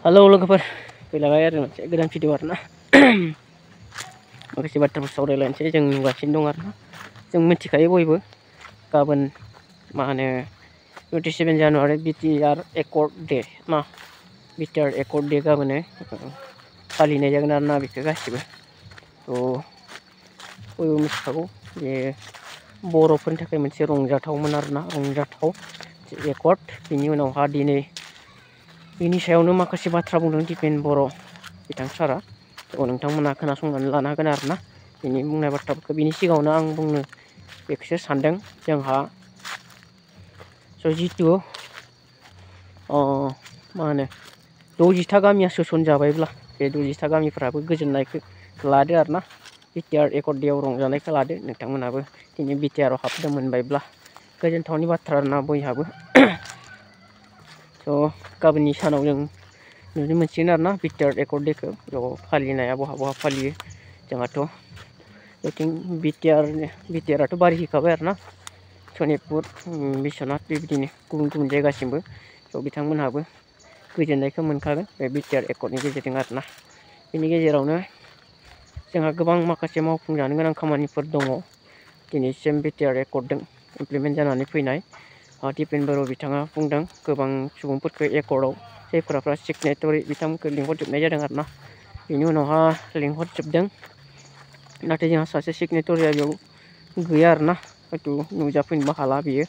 Halo लोगोफोर फैलायबाय आरो मोनसे गोदान भिडिअ आरोना माखासे बाथ्राफोर सावरायलायनोसै जों नुगासिनो दं आरोना जों मिथिखायो बयबो गाबोन मा होनो 27 जानुवारि बिटिआर एकर्ड डे ना बिटिआर एकर्ड डे गाबोनो फालिनाय जागोन आरोना बेखौ गासिबो बयबो मिथिखागौ जे बर'फोरनि थाखाय मोनसे रंजाथावमोन आरोना रंजाथाव एकर्ड बिनि उनावहा दिनै बिनि सायावनो माखासे बाथ्रा बुंदों दिपेन बर' बिथां सारा नोंथांमोना खोनासंनानै लानो हागोन आरोना बिनि बुंनाय बाथ्राफोरखौ बिनि सिगाङावनो आं बुंनो बेखौसो सानदों जोंहा जितु मा होनो 60था गामिया सोसनजाबायब्ला बे 60था गामिफोराबो गोजोननायखौ लादो आरोना बिटिआर एकर्ड डेआव रंजानायखौ लादो नोंथांमोनाबो दिनै बिटिआरआव हाबनो मोनबायब्ला गोजोनथावनि बाथ्रा आरोना बयहाबो गाबोननि सानाव जों नुनो मोनसिगोन आरोना बिटिआर एकर्ड डेखौ बेयाव फालिनाया बहा फालियो जोंहाथ' बेथिं बिटिआरआथ' बारहैखाबाय आरोना सनितपुर बिश्वनाथ बेबायदिनो गुबुन जायगासिमबो बिथांमोनहाबो गोजोननायखौ मोनखागोन बे बिटिआर एकर्डनि गेजेरजों आरोना बेनि गेजेरावनो जोंहा गोबां माखासे मावफुंजानो गोनां खामानिफोर दङ दिनैसिम बिटिआर एकर्डजों इमप्लिमेन्ट जानानै फैनाय दिपेन बर' बिथाङा बुंदों गोबां सुबुंफोरखौ एकर्डआव जायफोरा सिगनेटरि बिथांमोनखौ लिंहरजोबनाय जादों आरोना बेनि उनावहा लिंहरजोबदों नाथाय जोंहा सासे सिगनेटरिया बेयाव गैया आरोना हयथ' नुजाफैनोबो हाला बियो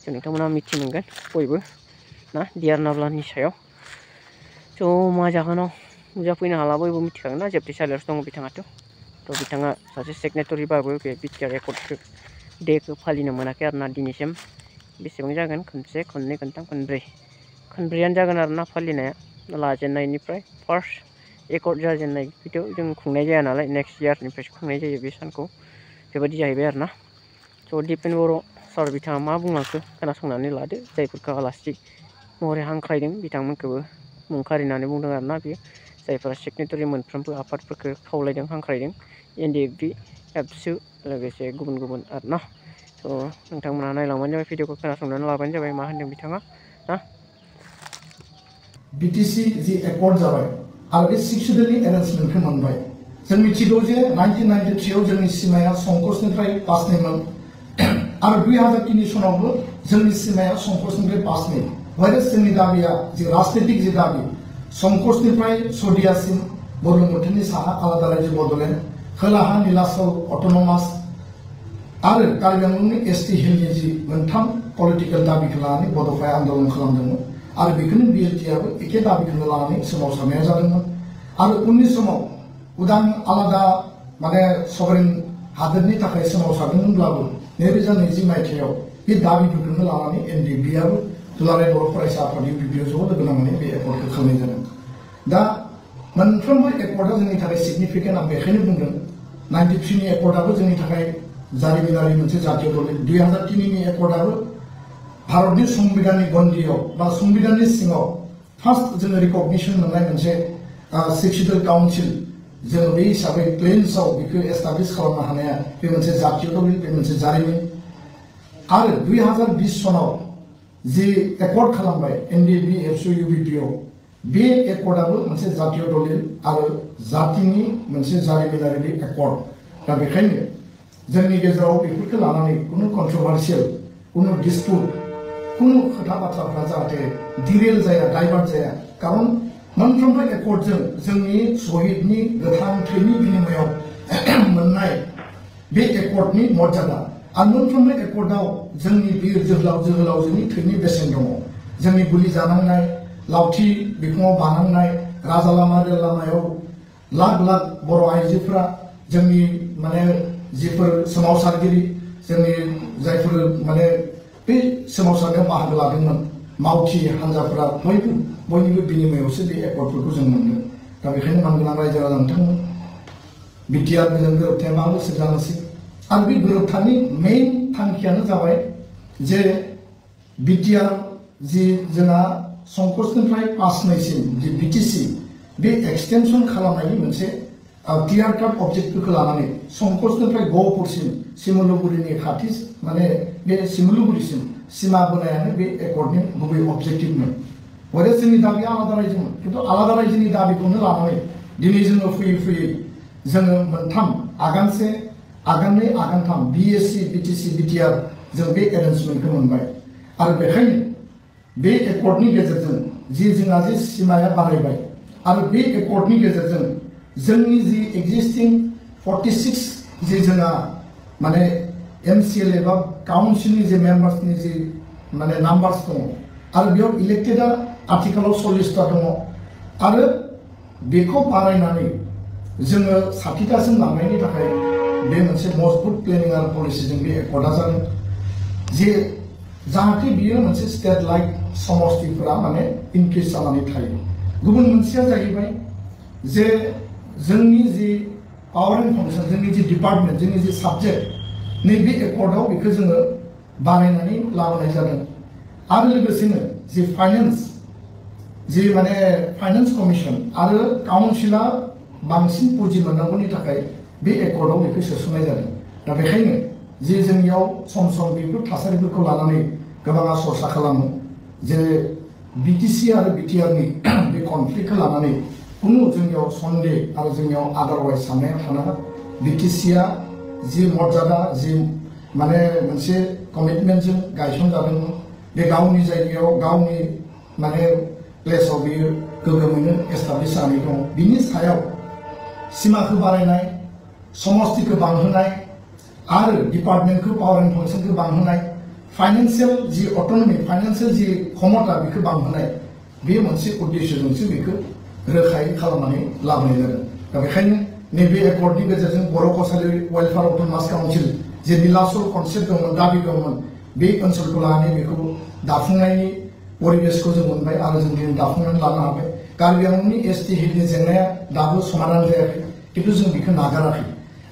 जों नोंथांमोना मिथि मोनगोन बयबो ना डिआर नाब्लानि सायाव मा जाहोनाव नुजाफैनो हाला बयबो मिथिखागोन ना जोबथेसालियावसो दङ बिथाङाथ' बिथाङा सासे सिगनेटरिबाबो बे बिटिआर एकर्ड डेखौ फालिनो मोनाखै आरोना दिनैसिम बेसेबां जागोन खनसे खननै खनथाम खनब्रैयानो जागोन आरोना फालिनाया लाजेननायनिफ्राय फार्स्ट एकर्ड जाजेननायखौथ' जों खुंनाय जाया नालाय नेक्स्ट इयारनिफ्रायसो खुंनाय जायो बे सानखौ बेबायदि जाहैबाय आरोना दिपेन बर' सार बिथाङा मा बुंलांखो खोनासंनानै लादो जायफोरखौ आलासि महरै हांख्रायदों बिथांमोनखौबो मुं खारिनानै बुंदों आरोना बेयो जायफोरा सिगनेटरि मोनफ्रोमबो आफादफोरखौ खावलायदों हांख्रायदों एनडिएफबि एबसु लोगोसे गुबुन आरोना नोंथांमोना नायलांबानो जाबाय भिडिअखौ खोनासंनानै लाबानो जाबाय मा होनदों बिथाङा ना बिटिसि जि एकर्ड जाबाय आरो बे सिक्सुडेलि एरेन्जमेन्टखौ मोनबाय जों मिथिगौ जे 1993 आव जोंनि सिमाया संकसनिफ्राय पासनिमोन आरो 2003 सनावबो जोंनि सिमाया संकसनिफ्राय पासनि वायरस जोंनि दाबिया जि राजनीतिक जि दाबि संकसनिफ्राय सदियासिम बुरलुंबुथुरनि साहा आलादा रायजो बड'लेण्ड खोलाहा नीलाचल अट'नमास आरो कार्बि आंलंनि एसटि हिलनि जि मोनथाम पलिटिकेल दाबिखौ लानानै बड'फाया आन्दलन खालामदोंमोन आरो बेखौनो बिएलटिआबो एखे दाबिखौनो लानानै सोमावसारनाया जादोंमोन आरो उननि समाव उदां आलादा माने सभरेन हादोरनि थाखाय सोमावसारदोंमोनब्लाबो 2020 मायथाइयाव बे दाबिफोरखौनो लानानै एनडिएफबिआबो दुलाराय बर' फरायसा आफाद इउपिपिआव ज' लोगो नांनानै बे एकर्डखौ खालामनाय जादों दा मोनफ्रोमबो एकर्डआ जोंनि थाखाय सिगनिफिकेन्ट आं बेखायनो बुंदों 93 नि एकर्डआबो जोंनि थाखाय जारिमिनारि मोनसे जातीय दलिल 2003 नि एकर्डआबो भारतनि संबिधाननि गन्डियाव बा संबिधाननि सिङाव फार्स्ट जोङो रिकगनिसन मोननाय मोनसे सिक्सुडेल काउन्सिल जोङो बे हिसाबै प्लेन्सआव बेखौ एस्टाब्लिश खालामनो हानाया बे मोनसे जातीय दलिल बे मोनसे जारिमिन आरो 2020 सनाव जि एकर्ड खालामबाय एनडिएफबि एबसु इउपिपिआव बे एकर्डआबो मोनसे जातीय दलिल आरो जातिनि मोनसे जारिमिनारि एकर्ड दा बेखायनो जोंनि गेजेराव बेफोरखौ लानानै कुनु कन्ट्रोभार्सियेल कुनु डिसपुट कुनु खोथा बाथ्राफ्रा जाहाथे डिरेल जाया डाइभार्ट जाया खारन मोनफ्रोमबो एकर्डजों जोंनि शहीदनि गोथां थैनि बिनिमयाव मोननाय बे एकर्डनि मर्यादा आरो मोनफ्रोमबो एकर्डआव जोंनि बिर जोहोलावजोनि थैनि बेसेन दङ जोंनि गुलि जानांनाय लावथि बिखुङाव बानांनाय राजा लामा रेल लामायाव लाख बर' आइजोफोरा जोंनि माने जिफोर सोमावसारगिरि जोंनि जायफोर माने बे सोमावसारनायाव बाहागो लादोंमोन मावथि हान्जाफोरा बयनिबो बिनिमयावसो बे एकर्डफोरखौ जों मोनदों दा बेखायनो मानगोनां रायजो राजा नोंथांमोन बिटिआरजों गोरोबथाया मा बोसोर जानोसै आरो बे गोरोबथानि मेइन थांखियानो जाबाय जे बिटिआर जि जोंहा संकसनिफ्राय पासनैसिम जि बिटिसि बे एक्सटेनसन खालामनायनि मोनसे क्लियार काट अबजेक्टफोरखौ लानानै संकसनिफ्राय गहपुरसिम सिमलुगुरिनि खाथि माने बे सिमलुगुरिसिम सिमा बोनायानो बे एकर्डनि गुबै अबजेक्टिभमोन हरे जोंनि दाबिया आलादा रायजोमोन खिन्थु आलादा रायजोनि दाबिखौनो लानानै दिनै जोङो फैयै फैयै जोङो मोनथाम आगानसे आगाननै आगानथाम बिएससि बिटिसि बिटिआर जों बे एरेन्जमेन्टखौ मोनबाय आरो बेखायनो बे एकर्डनि गेजेरजों जि जोंहा जे सिमाया बारायबाय आरो बे एकर्डनि गेजेरजों जोंनि जि एक्जिस्टिं 46 जि जोंहा माने एमसिएल एबा काउन्सिलनि जे मेम्बार्सनि जि माने नाम्बार्स दङ आरो बेयाव इलेक्टेडआ आथिखालाव 40टा दङ आरो बेखौ बारायनानै जोङो 60टासिम लांनायनि थाखाय बे मोनसे मजबुत प्लेनिं आरो पलिसिजों बे एकर्डआ जादों जे जाहाथे बियो मोनसे स्टेट लाइक समस्तिफोरा माने इनक्रिज जानानै थायो गुबुन मोनसेया जाहैबाय जे जोंनि जि पावर एन्ड फांसन जोंनि जि डिपार्टमेन्ट जोंनि जि साबजेक्ट नैबे एकर्डआव बेखौ जोङो बानायनानै लाबोनाय जादों आरो लोगोसेनो जि फाइनेन्स जि माने फाइनेन्स कमिसन आरो काउन्सिला बांसिन पुँजी मोननांगौनि थाखाय बे एकर्डआव बेखौ सोसननाय जादों दा बेखायनो जे जोंनियाव सम सम बेफोर थासारिफोरखौ लानानै गोबाङा सरसा खालामो जे बिटिसि आरो बिटिआरनि बे कनफ्लिक्टखौ लानानै कुनु जोंनियाव सन्देह आरो जोंनियाव आदारवाइज साननाया थानाङा बिटिसिआ जि मर्यादा जि माने मोनसे कमिटमेन्टजों गायसनजादोंमोन बे गावनि जायगायाव गावनि माने प्लेसाव बियो गोग्गोमैनो एस्टाब्लिश जानानै दङ बिनि सायाव सिमाखौ बारायनाय समस्तिखौ बांहोनाय आरो डिपार्टमेन्टखौ पावर एन्ड फांसनखौ बांहोनाय फाइनेन्सियेल जि अट'नमि फाइनेन्सियेल जि क्षमता बेखौ बांहोनाय बे मोनसे उद्देश्यजोंसो बेखौ रोखायै खालामनानै लाबोनाय जादों दा बेखायनो नैबे एकर्डनि गेजेरजों बर' कसारि वेलफेयार अट'नमास काउन्सिल जे निलासल कनसेप्ट दंमोन दाबि दंमोन बे ओनसोलखौ लानानै बेखौ दाफुंनायनि परिबेसखौ जों मोनबाय आरो जों दिनै दाफुंनानै लानो हाबाय कार्बि आंलंनि एसटि हिलनि जेंनाया दाबो समाधान जायाखै खिन्थु जों बेखौ नागाराखै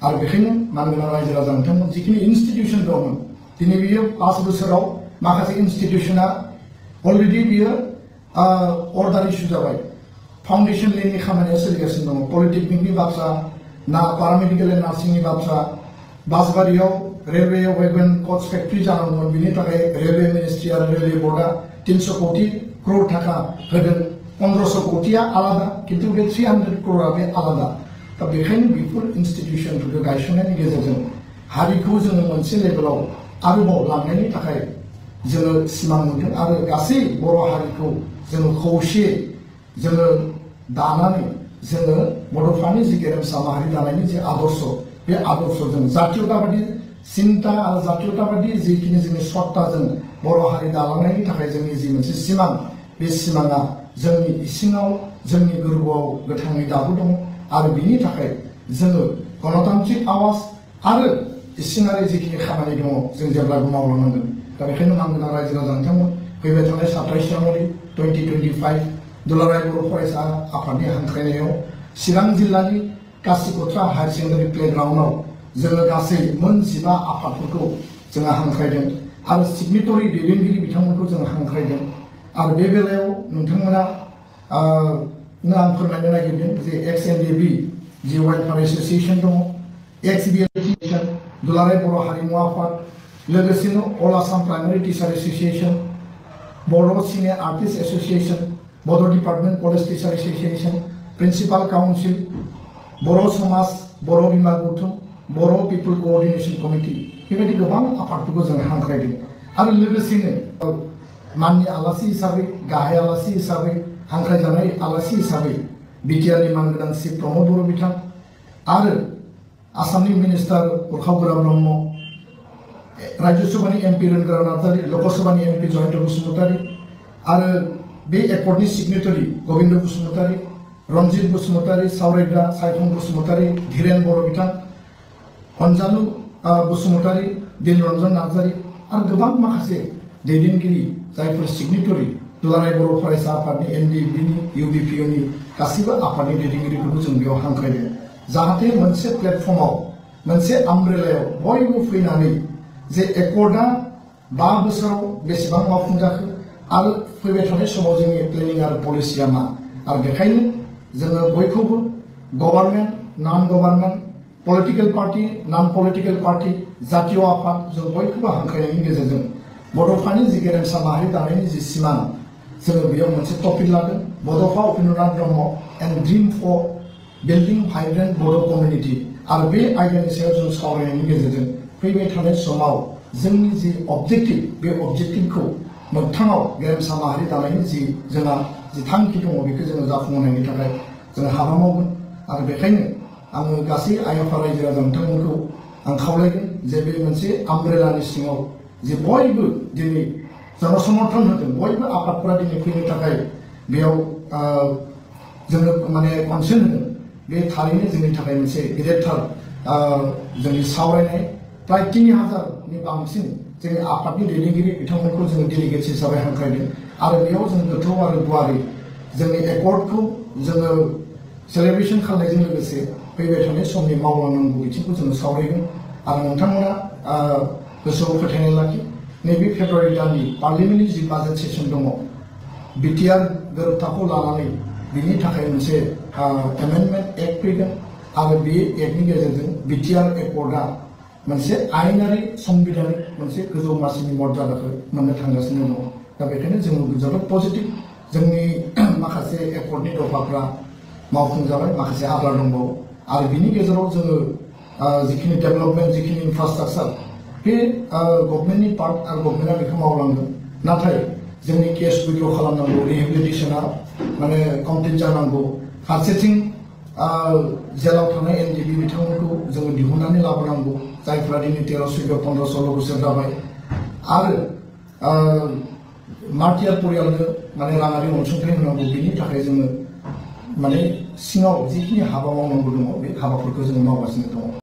आरो बेखायनो मानगोनां रायजो राजा नोंथांमोन जिखिनि इनस्टिटिउसन दंमोन दिनै बियो 5 बोसोराव माखासे इनस्टिटिउसना अलरेडि बियो अर्डार इस्यु जाबाय फाउन्डेसन लेनि खामानिया सोलिगासिनो दङ पलिटेकनिकनि बाथ्रा ना पारामेडिकेल एन्ड नार्सिंनि बाथ्रा बासबारियाव रेलवे वेगन कच फेक्ट्रि जानांगौमोन बिनि थाखाय रेलवे मिनिस्ट्रि आरो रेलवे बोर्डआ 300 कोटी क्र'र थाखा होदों 1500 कोटिया आलादा किन्तु बे 300 क्र'रआ बे आलादा दा बेखायनो बेफोर इनस्टिटिउसनफोरखौ गायसननायनि गेजेरजों हारिखौ जोङो मोनसे लेभेलाव आरोबाव लांनायनि थाखाय जोङो सिमां मोनदों आरो गासै बर' हारिखौ जोङो खौसेयै जोङो दानानै जोङो बड'फानि जि गेरेमसा माहारि दानायनि जे आदर्श बे आदर्शजों जातीयताबादि चिन्ता आरो जातीयताबादि जिखिनि जोंनि सत्ताजों बर' हारि दालांनायनि थाखाय जोंनि जि मोनसे सिमां बे सिमाङा जोंनि इसिङाव जोंनि गोरबोआव गोथाङै दाबो दङ आरो बिनि थाखाय जोङो गणतान्त्रिक आवाज आरो इसिङारि जिखिनि खामानि दङ जों जेब्लाबो मावलांनांगोन दा बेखायनो मानगोनां रायजो राजा नोंथांमोन फैबाय थानाय 27 जानुवारि 2025 दुलाराय बर' फरायसा आफादनि हांख्रायनायाव चिरां जिल्लानि कासिकत्रा हायार सेकेन्डारि प्लेग्राउन्डआव जोङो गासै मोन 15 आफादफोरखौ जोङो हांख्रायदों आरो सिगनेटरि दैदेनगिरि बिथांमोनखौ जोङो हांख्रायदों आरो बे बेलायाव नोंथांमोना आं फोरमायनो नागिरदों जे XNDB जि वेलफेयार एस'सिएशन दङ XBLT दुलाराय बर' हारिमु आफाद लोगोसेनो all Assam primary teacher association Bodo' senior artist association Bodo' department college teacher association principal council Bodo' समाज बर' बिमा गौथुम बर' पिपल क'अर्डिनेशन कमिटि बेबायदि गोबां आफादफोरखौ जों हांख्रायदों आरो लोगोसेनो माननि आलासि हिसाबै गाहाय आलासि हिसाबै हांख्रायजानाय आलासि हिसाबै बिटिआरनि मानगोनां श्री प्रमद बर' बिथां आरो आसामनि मिनिस्टार उर्खाव ब्रह्म राज्यसभानि एमपि रोनगोरा नार्जारि लकसभानि एमपि जयन्त बसुमतारी आरो बे एकर्डनि सिगनेटरि गबिन्द बसुमतारी रन्जित बसुमतारी सावरायग्रा सायखं बसुमतारी धीरेन बर' बिथां अनजालु बसुमतारी दिलरन्जन नार्जारि आरो गोबां माखासे दैदेनगिरि जायफोर सिगनेटरि दुलाराय बर' फरायसा आफादनि NDBनि UBPOनि गासैबो आफादनि दैदेनगिरिफोरखौ जों बेयाव हांख्रायदों जाहाथे मोनसे प्लेटफर्माव मोनसे आमब्रेलायाव बयबो फैनानै जे एकर्डआ 5 बोसोराव बेसेबां मावफुंजाखो आरो फैबाय थानाय समाव जोंनि प्लेनिं आरो पलिसिया मा आरो बेखायनो जोङो बयखौबो गभर्नमेन्ट नन गभर्नमेन्ट पलिटिकेल पार्टी नन पलिटिकेल पार्टी जातीय आफाद जों बयखौबो हांख्रायनायनि गेजेरजों बड'फानि जि गेरेमसा माहारि दानायनि जि सिमां जोङो बेयाव मोनसे टपिक लागोन Bodofa Upendranath Brahma and dream for building vibrant Bodo' community आरो बे आयदानि सायाव जों सावरायनायनि गेजेरजों फैबाय थानाय समाव जोंनि जि अबजेक्टिभ बे अबजेक्टिभखौ मोगथाङाव गेरेमसा माहारि दानायनि जि जोंहा जि थांखि दङ बेखौ जोङो जाफुंहोनायनि थाखाय जोङो हाबा मावगोन आरो बेखायनो आङो गासै आइ आफा रायजो राजा नोंथांमोनखौ आं खावलायगोन जे बे मोनसे आमब्रेलानि सिङाव जे बयबो दिनै जनसमर्थन होदों बयबो आफादफोरा दिनै फैनो थाखाय बेयाव जोङो माने कनसेन्ट होदों बे थारैनो जोंनि थाखाय मोनसे गेदेरथार जोंनि सावरायनाय प्राय 3000नि बांसिन जोंनि आफादनि दैदेनगिरि बिथांमोनखौ जोङो डेलिगेट्स हिसाबै हांख्रायदों आरो बेयाव जों गोथौ आरो गुवारै जोंनि एकर्डखौ जोङो सेलेब्रेसन खालामनायजों लोगोसे फैबाय थानाय समनि मावलांनांगौ बिथिंखौ जोङो सावरायगोन आरो नोंथांमोना गोसोआव फोथायनाय लाखि नैबे फेब्रुवारि दाननि पार्लियामेन्टनि जि बाजेट सेसन दङ बिटिआर गोरोबथाखौ लानानै बिनि थाखाय मोनसे एमेन्डमेन्ट एक्ट फैगोन आरो बे एक्टनि गेजेरजों बिटिआर एकर्डआ मोनसे आयेनारि संबिधानिक मोनसे गोजौ मासिनि मर्यादाखौ मोननो थांगासिनो दङ दा बेखायनो जोङो जोबोद पजिटिभ जोंनि माखासे एकर्डनि दफाफ्रा मावफुंजाबाय माखासे आद्रा दंबावो आरो बिनि गेजेराव जोङो जिखिनि डेभेलपमेन्ट जिखिनि इनफ्रास्ट्राक्चार बे गभर्नमेन्टनि पार्ट आरो गभर्नमेन्टआ बेखौ मावलांगोन नाथाय जोंनि केस उइड्र खालामनांगौ रिहेबिलिटेसना माने कमप्लिट जानांगौ फारसेथिं जेलाव थानाय एनडिबि बिथांमोनखौ जोङो दिहुननानै लाबोनांगौ जायफ्रा दिनै 13, 14, 15, 16 बोसोर जाबाय आरो मार्टियार परियालनो माने राङारि अनसुंथाइ होनांगौ बिनि थाखाय जोङो माने सिङाव जिखिनि हाबा मावनांगौ दङ बे हाबाफोरखौ जोङो मावगासिनो दङ।